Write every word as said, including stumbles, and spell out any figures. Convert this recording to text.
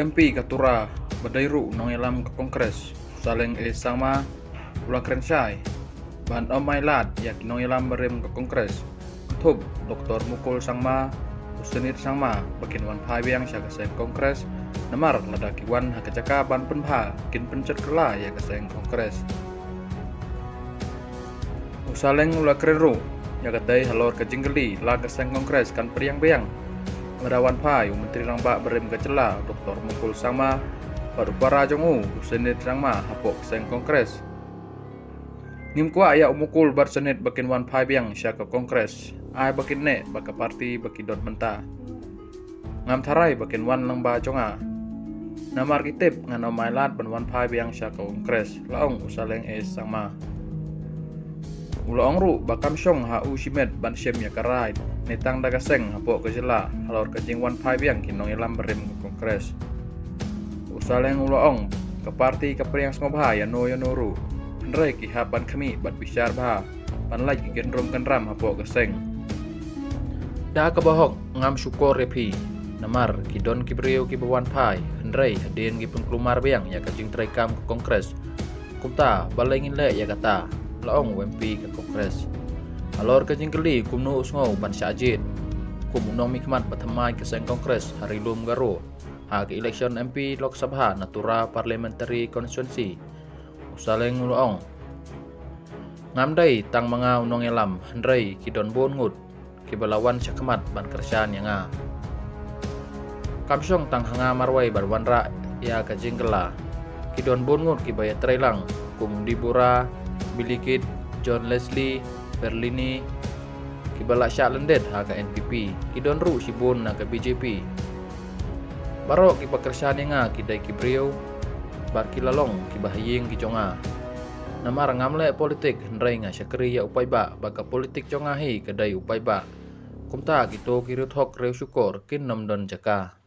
MP ka Tura ba dei ruh u nongïalam ka Congress, u Saleng A Sangma, u la kren shai ban ym ailad ïa ki nongïalam barim ka Congress, kynthup Doktor Mukul Sangma, u Synit Sangma ba kin wan phai biang sha ka seng Congress, namar lada ki wan ha ka jaka ban pynbha kin pynjot kylla ïa ka seng Congress. U Saleng u la kren ruh ïa katei halor ka jingkylli la ka seng Congress kan pdiang biang lada wan phai u Myntri Rangbah barim ka jylla Doktor Mukul Sangma bad u para jong u u Synit Sangma hapoh ka seng Congress. Ngim kwah ïa u Mukul bad Synit ba kin wan phai biang sha ka Congress, ai ba kin neh bad ka party ba ki don mynta. Ngam tharai ba kin wan lyngba jong nga. Namar ki tip ngan ym ailad ban wan phai biang sha ka Congress, la ong u Saleng A Sangma. U la ong ruh ba kam shong ha u shimet ban shem ïa ka rai ne tang da ka seng hapoh ka jylla halor ka jingwan phai biang ki nongïalam barim ka Congress. U Saleng u la ong ka party ka pdiang sngewbha ïano ïano ruh, hynrei ki hap ban khmih bad bishar bha ban lait ki kynrum kynram hapoh ka seng. Da kaba hok ngam shukor ïa phi, namar ki don ki briew kiba wan phai, hynrei hadien ki pynkulmar biang ïa ka jingtrei kam ka Congress. Kumta balei ngin leh ïa kata, la ong u MP ka Congress. Halor ka jingkylli kumno u sngew ban shah jied kum u nongmihkhmat ba thymmai ka seng Congress ha Ri Lum Garo ha ka election MP Lok Sabha na Tura Parliamentary Constituency, u Saleng u la ong, ngam dei tang ma nga u nongïalam, hynrei ki don bun ngut kiba la wan shakhmat ban kyrshan ïa nga. Kam shong tang ha nga marwei ban wanrah ïa ka jingkylla. Ki don bun ngut kiba ïatrei lang kum Deborah, Bilikit, John Leslie, Berlini, kiba la shah lyndet ha ka NPP. Ki don ruh shibun na ka BJP. Baroh kiba kyrshan ïa nga ki dei ki briew bad ki la long kiba ha ïing ki jong nga. Namar ngam leh politik, hynrei nga shakri ïa u paidbah bad ka politik jong nga hi ka dei u paidbah. Kumta kito ki riewthok riewshukor kin ym don jaka.